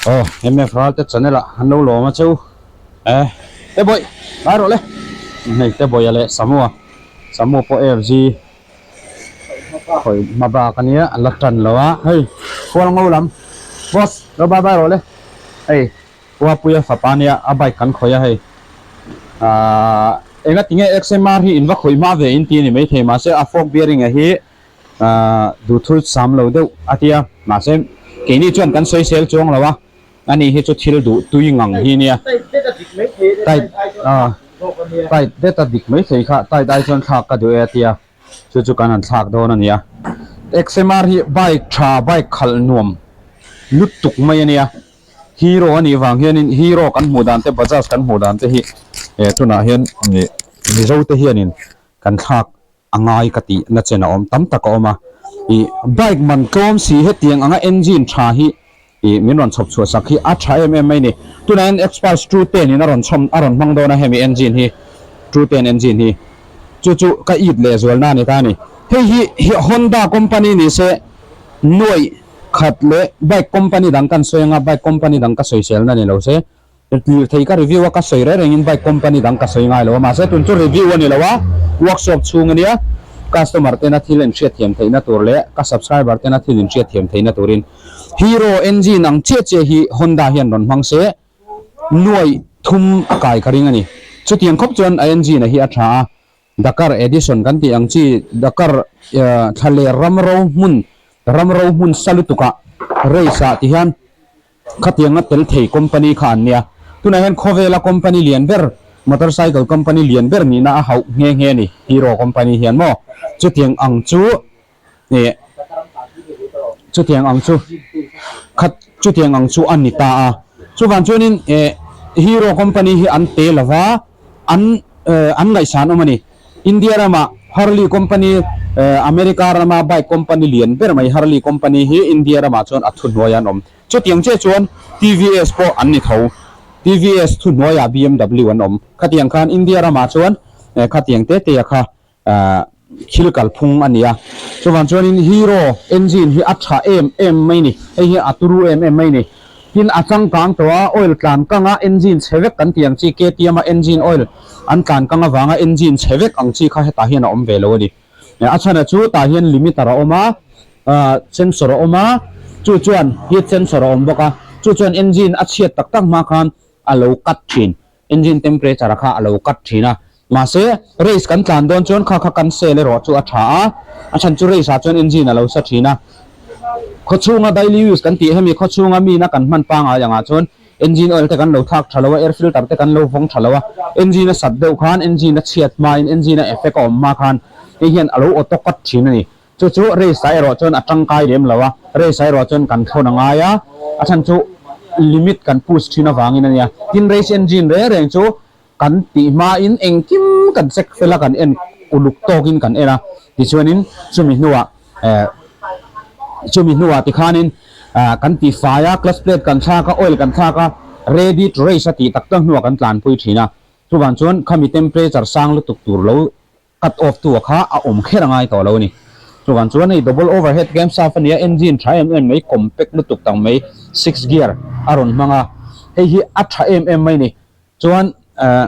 Aw MF Ralte channel ah an lo lawm a cheu eh te bawih ngai rawh le hei te bawih a leh Samu a Samu pawh AFG khawih hma bak a nia a la tan lo a hei khual ngo lam boss lo bye bye rawh le hei Uapuia fapa nia a bike kan khawih a hei ahh engatinge XMR hi in va khawih hma ve in ti a ni maithei mahse a fork bearing a hi Ahh duhthul sam lo deuh a tia mahse keini chuan kan sawi sel chuang lo a ani hi chu thil duh tui ngang hi nia tight ah tight det a dik mai thei kha tight ai chuan thlak ka duh e a tia chu chu kan han thlak dawn a nia XMR hi bike tha bike khalh nuam lutuk mai a nia hero a nih vang hianin hero kan hmuh dan te bajaj kan hmuh dan te hi eh tunah hian mizo te hianin kan thlak a ngai ka tih na chen a awm tam tak a awm a ih bike man tlawm si hetiang anga engine tha hi ih min rawn chhawp chhuah sak hi a tha em em mai ni tunah hian Xpulse two ten in a rawn chhawm a rawn hmang dawn a hemi engine hi two ten engine hi chu chu ka it leh zual na a ni ta a ni hei hi hi Honda company ni se nuaih khat leh bike company dang kan sawi anga bike company dang ka sawisel na ni lo se. Lirthei ka review a, ka sawi reng rengin bike company dang ka sawi ngai lo a, mahse tun chu review a ni lo a, workshop chhung a nia, customer tena thil in hriatthiam theihna tur leh ka subscriber tena thil in hriatthiam theihna turin Hero engine ang chiah chiah hi Honda hian rawn hmang se nuai thum a kai ka ring a ni. Chutiang khawp chuan a engine a hi a tha a, Dakar edition kan tih ang chi Dakar thla leh ram ro hmun ram ro hmun sa lutukah race ah ti hian Khatianga tel thei company kha an nia. Tunah hian khawvela company lian ber, motorcycle company lian ber nihna a hauh nghe nghe a ni, Hero company hian maw? Chutiang ang chu eh chutiang ang chu khat chutiang ang chu a ni ta a. Chuvang chuanin eh Hero company hi an te lova an eh an ngaihsan awm a ni. India rama Harley company eh America rama bike company lian ber mai Harley company hi India ramah chuan a thuhnuai an awm. Chutiang chiah chuan TVS pawh an ni tho. TVS thuhnuaiah BMW an awm. Khatiang khan India ramah chuan eh khatiang te te a kha eh thil kalphung a ni a. Chuvang chuanin Hero engine hi a tha em em mai ni. Hei hi a turu em em mai ni. Tin a changkang tawh a, oil tlan kang a engine chhe vek kan tih ang chi KTM a engine oil an tlan kang avanga engine chhe vek ang chi kha hetah hian a awm ve lo a ni. A chhan a chu tah hian limiter a awm a, sensor a awm a, chu chuan heat sensor a awm bawk a, chu chuan engine a chhiat tak tak hma khan a lo cut thin. Engine temperature kha a lo cut thin a, mahse race kan tlan dawn chuan kha kha kan sel erawh chu a tha a, a chhan chu race ah chuan engine a lo sa thin a. Khawchhunga daily use kan tih hemi khawchhunga mina kan hman pangai angah chuan engine oil te kan lo thlak tha lo a, air filter te kan lo vawng tha lo a, engine a sat deuh khan engine a chhiat hmain engine a effect a awm hma khan hei hian a lo auto cut thin a ni. Chu chu race ah erawh chuan a tangkai lem lo a, race ah erawh chuan kan thlawn a ngai a, a chhan chu limit kan push thin avangin a nia. Tin race engine reng reng chu kan tih hmain engkim kan check fel a, kan en uluk tawkin kan en a, tichuanin chumi hnuah eh chumi hnuah tikhanin ah kan ti fai a, clutch plate kan thlak a, oil kan thlak a, ready to race a tih tak tak hnuah kan tlanpui thin a, chuvang chuan khami temperature sang lutuk tur lo Cut off tu a kha a awm kher a ngai tawh lo a ni. Chuvang chuan hei double overhead camshaft a nia, engine tha em em mai, compact lutuk tak mai, six gear a rawn hmang a, hei hi a tha em em mai a ni. Chuan eh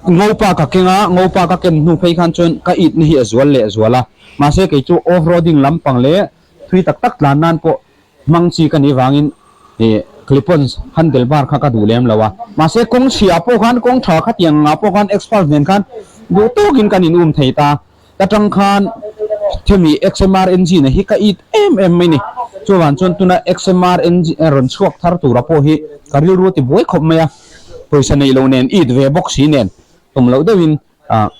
ngopa ka keng a, ngopa ka ken hnu phei khan chuan ka it na hi a zual leh zual a, mahse kei chu off roading lampang leh thui tak tak tlan nan pawh Hmang chi ka nih vangin ih clip-on handle bar kha ka duh lem lo a, mahse kawng chhia pawh khan kawng tha khatiang ngah pawh khan Xpulse nen khan duh tawkin kan in um thei ta, ta tang khan hemi XMR engine a hi ka it em em mai ni, chuvang chuan tuna XMR engine rawn chhuak thar tura pawh hi ka rilru a ti buai khawp mai a, pawisa neih loh nen it ve bawk si nen tum loh deuhin Ah,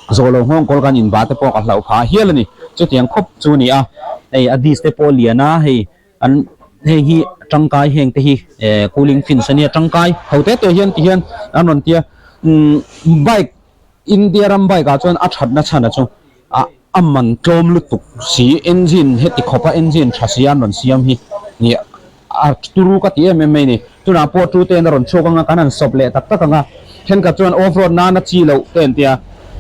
zawh lo nghawng kawl kan inba te pawh ka hlauh phah hial a ni. Chutiang khawp chu a ni a, hei a disc te pawh a lian a, hei an heng hi tangkai heng te hi eh cooling fins a nia tangkai ho te te hian ti hian an rawn ti a. Umm bike India ram bike ah chuan a thatna chhan a chu ah a man tlawm lutuk si engine heti khawpa engine tha si an rawn siam hi ni a turu ka ti em em mai ni tunah pawh tu ten a rawn chhuak anga kan han sawp leh tak tak anga thenkhat chuan off road nana chi loh te an tia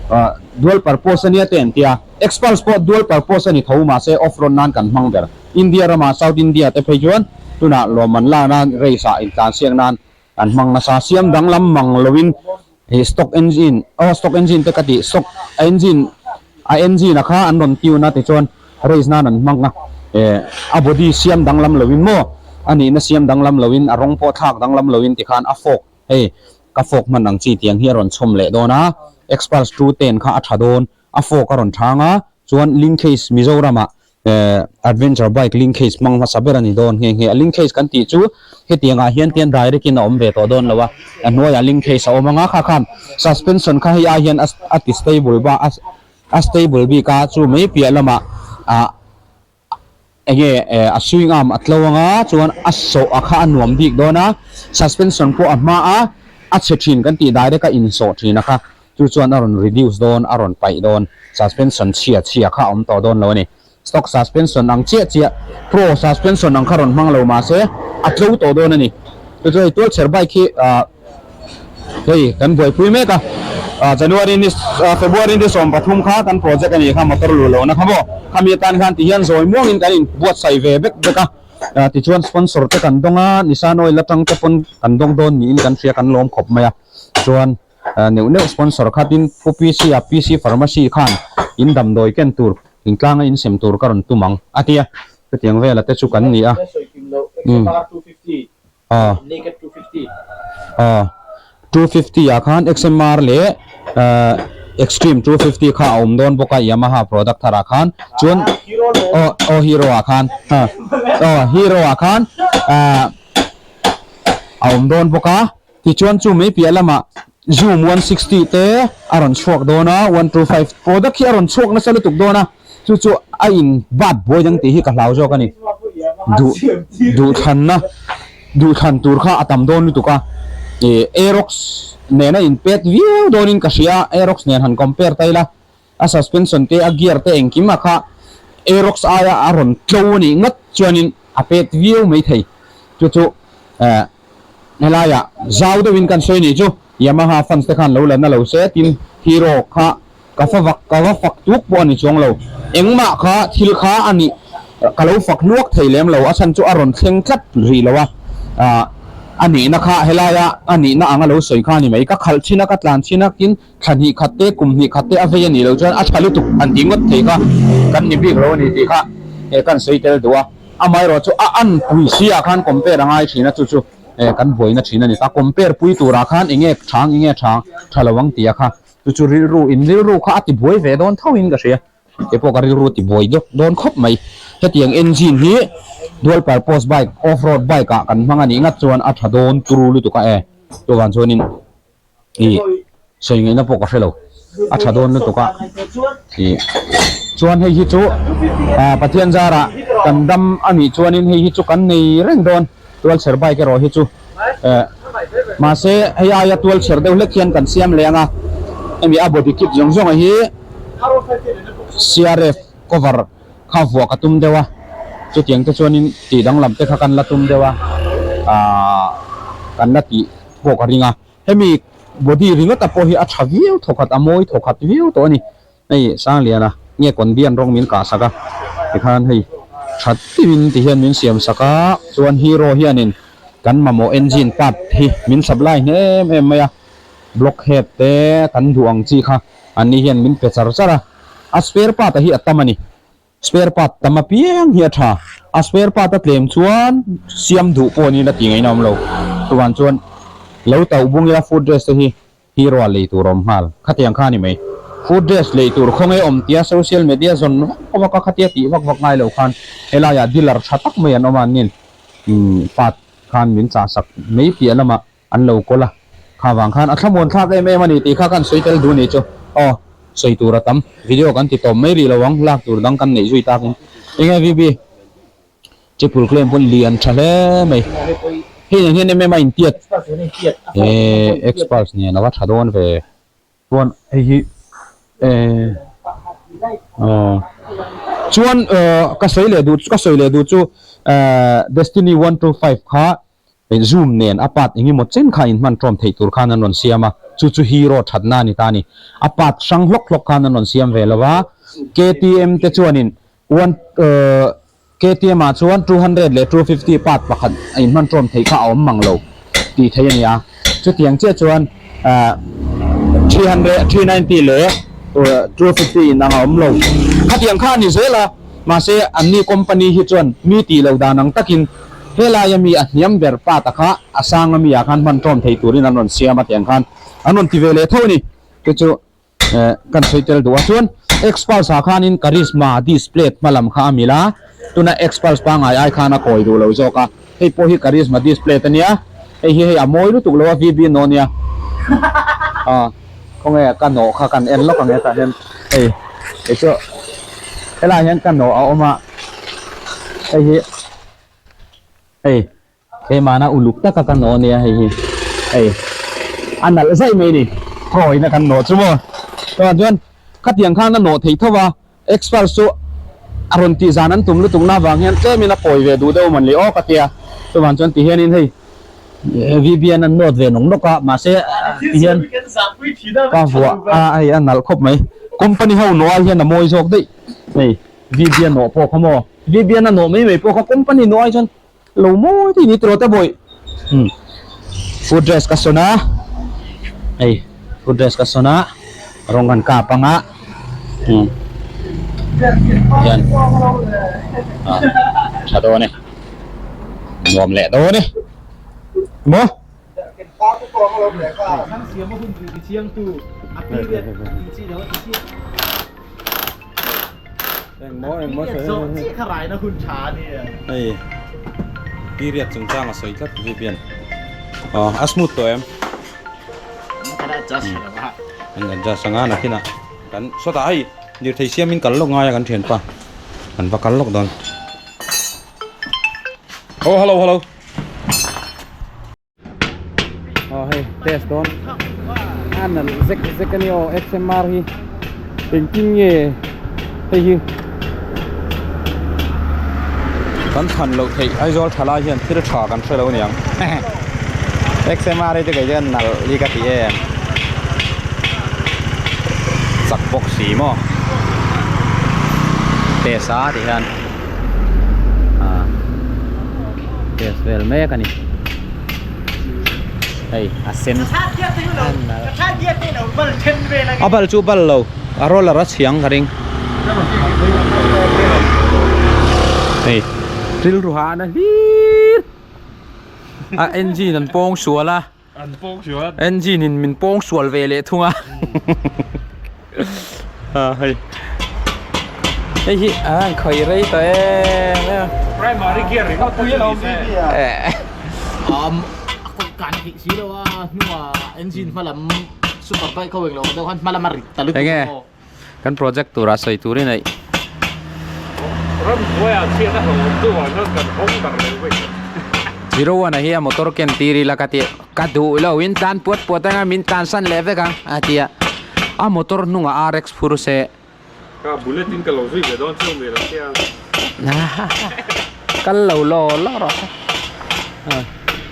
ah dual purpose ania te an tia Xpulse pawh dual purpose a ni tho mahse off road nan kan hmang ber India ramah South India te phei chuan. Tunah lawmman lak nan race ah intlan siak nan an hmang nasa. Siam danglam mang loin ih stock engine aw stock engine te ka tih stock engine a engine a kha an rawn tune a tichuan race nan an hmang a eh a body siam danglam loin maw a nihna siam danglam loin a rawng pawh thlak danglam loin tikhan a fork hei ka fork hman ang chi tiang hi a rawn chhawm leh dawn a Xpulse 210 kha a tha dawn a fork a rawn thang a chuan linkage Mizoram ah Adventure bike linkage hmang hmasa ber a ni dawn nghe nghe a. Linkage kan tih chu hetiang ah hian tian direct in a awm ve tawh dawn lo a, a hnuaiah linkage a awm ang a, kha khan suspension kha hei ai hian a ti stable ba a stable bik a, chu mai piah lamah ah enge a swing arm a tlo ang a, chuan a sawh a kha a nuam bik dawn a, suspension pawh a hma a a chhe thin kan tih direct a insawh thin a kha. Chu chuan a rawn reduce dawn, a rawn paih dawn. Suspension chhia chhia kha a awm tawh dawn lo a ni. Stock suspension ang chiah chiah, pro suspension ang kha rawn hmang lo mahse a tlo tawh dawn a ni. Chu chu hei tualchher bike hi ah hei kan buaipui mek a, ah January ni February ni 13 kha kan project a nih kha motor luh lohna kha maw. Khami atan khan tihian zawi muangin kan inbuatsaih ve vek vek a, ah tichuan sponsor te kan dawng a, Nissan Oil atang te pawn kan dawng dawn niin kan hria kan lawm khawp mai a, chuan. Neuh neuh sponsor khatin Pu PC a PC Pharmacy khan in damdawi ken tur thingtlanga in sem tur ka rawn tum ang a tia chutiang vela te chu kan ni a. Aw aw 250 ah khan XMR leh Extreme 250 kha a awm dawn bawk a Yamaha product thar ah khan chuan aw aw Hero ah khan aw Hero ah khan a awm dawn bawk a. Tichuan chu mai piah lamah Zoom 160 te a rawn chhuak dawn a, 125 product hi a rawn chhuak nasa lutuk dawn a, chu chu a in bat buai dang tih hi ka hlau zawk a ni. Duh duhthlanna duhthlan tur kha a tam dawn lutuk a, ih Aerox nen a in pet viau dawnin ka hria a, Aerox nen han compare ta ila a suspension te a gear te engkim a kha Aerox aia a rawn tlo a nih ngawt chuanin a pet viau maithei chu chu eh. Helaiah zau deuhin kan sawi nih chu Yamaha fans te khan lo la na lo se tin Hero kha ka fa vak ka va fak tuk pawh a ni chuang lo. Engmah kha thil kha a nih ka lo fak hluak thei lem lo a chhan chu a rawn thleng tlat rih lo a ah a nihna kha helaia a nihna anga lo sawi kha a ni mai. Ka khalh thin a ka tlan thin a tin thla hnih khat te kum hnih khat te a vei a nih loh chuan a tha lutuk han tih ngawt thei kha kan ni bik lo a ni tih kha eh kan sawi tel duh a. Amaherawh chu a an pui si ah khan compare a ngai thin a chu chu eh kan buaina thin a ni ta. Compare pui turah khan enge thang enge thang tha lo ang tih a kha chu chu rilru in rilru kha a ti buai ve dawn tho in ka hria. Kei pawh ka rilru a ti buai deuh dawn khawp mai. Hetiang engine hi dual purpose bike off road bike ah kan hmang a nih ngat chuan a tha dawn turu lutuk a e. Chuvang chuanin. Ih sawi ngaihna pawh ka hre lo a tha dawn lutuk a ih chuan hei hi chu ah Pathian zarah kan dam a nih chuanin hei hi chu kan nei reng dawn tualchher bike erawh hi chu eh mahse hei aia tualchher deuh hlek hian kan siam leh ang a hemi a body kit zawng zawng hi CRF cover kha vuah ka tum deuh a chutiang te chuanin tih danglam te kha kan la tum deuh a ah kan la tih pawh ka ring a. Hemi body ringawt a pawh hi a tha viau thawkhat a mawi thawkhat viau tawh a ni. Hei Sangliana nge Kondian rawng min kah sak a tikhan hei tha deuhin ti hian min siam sak a chuan Hero hianin kan mamawh engine part hi min supply hnem em mai a block head te kan duh ang chi kha an ni hian min pe char char a a spare part a hi a tam a ni. Spare part tam apiang hi a tha. A spare part a tlem chuan siam duh pawh niin a tih ngaihna awm lo. Chuvang chuan lo tauh bung ila foot dress te hi hero ah lei tur a awm nghal. Khatiang kha a ni mai. Foot dress lei tur khawnge awm tia social media zawn vak vak a khatia tih vak vak ngai lo khan helaiah dealer tha tak mai an awm a an nin part khan min chah sak mai piah lamah An lo kawl a, kha vang khan a thlamuan thlak em em a ni tih kha kan sawi tel duh ni chu. Aw, sawi tur a tam. Video kan ti tawp mai rih lo ang, lak tur dang kan neih zui takin. Enge VB? Triple claim pawn lian tha hle mai. Hei nen hian em em a intiat. Eeh, Xpulse nen a va tha dawn ve. Chuan hei hi eh aw chuan ka sawi leh duh ka sawi leh duh chu eh Destiny 125 kha Zoom nen a part engemaw chen kha inhman ṭawm theih tur khan an rawn siam a, chu chu hero ṭhatna a ni ta a ni. A part hrang hlawk hlawk khan an rawn siam ve lo a, KTM te chuanin one. KTM ah chuan 200 leh 250 part pakhat a inhman ṭawm theih kha a awm mang lo tih theih a ni a. Chutiang chiah chuan 300, 390 leh 250 inang a awm lo. Khatiang kha a ni zel a, mahse anni company hi chuan mi tih loh dan ang takin helaia mi a hniam ber part a kha a sang ami ah khan hman ṭawm thei turin an rawn siam a tiang khan an rawn ti ve leh tho a ni. Chu chu kan sawi tel duh a chuan Xpulse ah khanin Karizma display hma lam kha a mil a tuna Xpulse pangngai ai khan a kawi duh lo zawk a hei pawh hi Karizma display a nia hei hi hei a mawi lutuk lo a VB nawh nia ah khawnge ka nawh kha kan en lawk ang hetah hian hei hei chu helaiah hian ka nawh a awm a hei hi hei. Keimahna uluk taka ka nawh ania hei hi hei a nalh zaih mai ni thawina kan nawh chu maw chuan chuan khatiang khan a nawh theih tho va experts chu a rawn tih zan an tum lutuk na vang hian tlemin a kawi ve duh deuh mawn le aw ka tia chuvang chuan ti hianin hei VBN an nawt ve nawk nawk a mahse ti hian ka vuah a hei a nalh khawp mai company ho nawh ai hian a mawi zawk daih hei VBN nawh pawh kha maw VBN a nawh mai mai pawh kha company nawh ai chuan Lo mawi tih ni tiraw te bawih. Umm food dress ka sawn a hei food dress ka sawn a rawng kan kap ang a umm hian ah tha dawn e nuam leh dawn e maw. Hei period chungchang a sawi tlat Vivian aw a smooth tawh em an adjust anga nakinah kan sawtah hei lirthei siamin kal lawk ngai a kan thianpa kan va kal lawk dawn aw hello hello. Aw hei test dawn a nalh zek zek a ni aw XMR hi engtin nge hei hi kan thlan loh theih Aizawl tha lai hian thil tha kan hre lo aniang XMR hi chu kei chuan nalh hi ka ti em chak bawk si maw test a ti hian ah test vel mek a ni. Hei a sen a bal chu bal lo a roller a chhiang ka ring hei rilru ha na hlir a engine an pawng sual a an pawng sual a engine in min pawng sual ve leh thung a a hei hei hi a an khawi rei tawh em em primary gear ringawt pawh chu ni se um a kawih kan theih si lo a hnungah engine hma lam super bike ho englo deuh khan hma lam a rit ta lutuk enge kan project tura sawi turin aih ram hnuaiah chhiat a hlauhawm chu vang chuan kan hawng darh leh vek Zero one a hi a motor ken tir ila ka ti ka duh lo in tlan puat puat anga min tlan san leh vek ang a ti a a motor hnungah RX phur se ka bullet in ka lo zui ve dawn chiang mai lo sia kal lo law law rawh se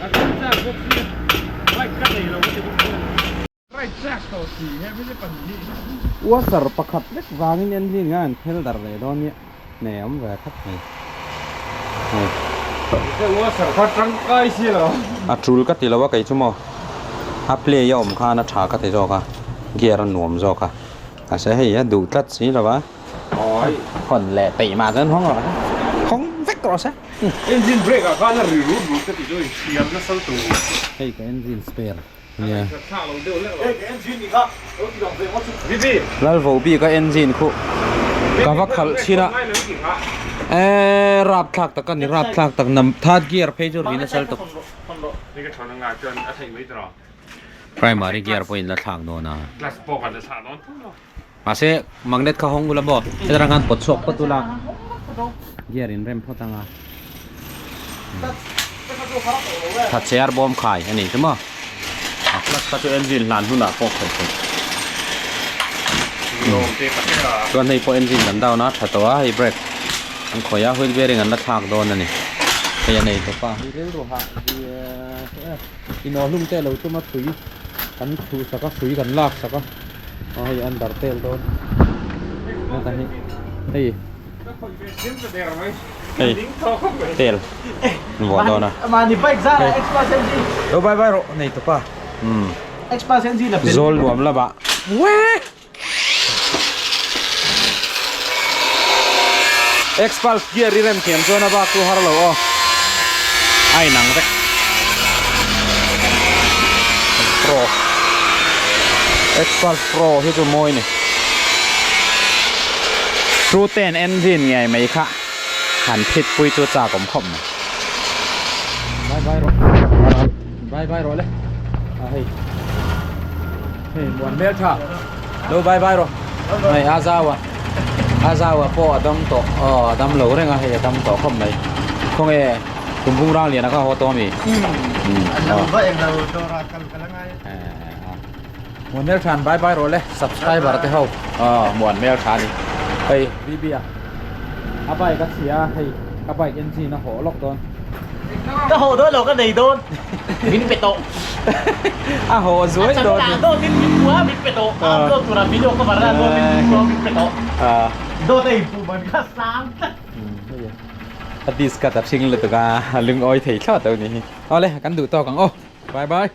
a kan chak bawk sia bike ka nei lo ka ti bawk sia. Washer pakhat vek vangin engine kha an phel darh leh dawn nia nei a awm ve khawp mai hei. A tul ka ti lo a kei chu maw a play a awm khan a tha ka ti zawk a gear a nuam zawk a mahse hei a duh tlat si lo a hawn leh peih mah chuan hawng rawh se hawng vek rawh se. Engine brake ah khan a ri rut rut ka ti chu inhriam nasa lutuk. Hei ka engine spare. Nia. Lalvo bik a engine khu ka va khalh chhin a eee rapthlak tak a ni rapthlak tak nam third gear phei chu ri nasa lutuk. Primary gear pawhin la thlak dawn a. Mahse magnet kha hawng ula maw heta tang khan pawt chhuak phawt ula gear in rem phawt anga tha chair bawm khai a ni chu maw a clutch kha chu engine hlan hunah pawh khawih theih chuan hei pawh engine kan down a tha tawh a hei brake an khawih a wheel bearing an la thlak dawn a ni hei a nei tawp a rilru hah inawh hlum te lo tum a hrui kan chhuh sak a hrui kan lak sak a. Aw hei under tail dawn heta hi hei Hei tel vuah dawn a. Mahni bike zar ah Xpulse engine. Lo bye bye rawh nei tawpa. Umm. Xpulse engine a bel. Zawl nuam lamah. Xpulse gear i rem thiam chuan a bak chu har lo aw. A inang vek. Pro. Xpulse Pro hi chu mawi ni. True ten engine ngei mai kha han phit pui chu chak awm khawp mai. Bye bye rawh. Bye bye rawh le. A hei. Hei muan hmel tha. Lo bye bye rawh. Hei a zau a. A zau a pawh a dam tawh. Aw a dam lo reng a hei a dam tawh khawp mai. Khawnge kum rang lian a kha haw tawh ami? Lo va eng lo dawrah kal ka la ngai. Muan hmel than bye bye rawh le subscriber te ho aw muan hmel tha ni hei BB a a bike a chhia a hei ka bike engine a hawh lawk dawn ka hawh dawn lo ka nei dawn min pe tawh a hawh zuai dawn a dawt in min pua min pe tawh a upload tura video cover a dawt in min pua min pe tawh dawt a inpuh man kha sang tlat a disc cut a hring lutuk a a lungawi thei thlawt lo ni hi awle kan duh tawk ang aw bye bye.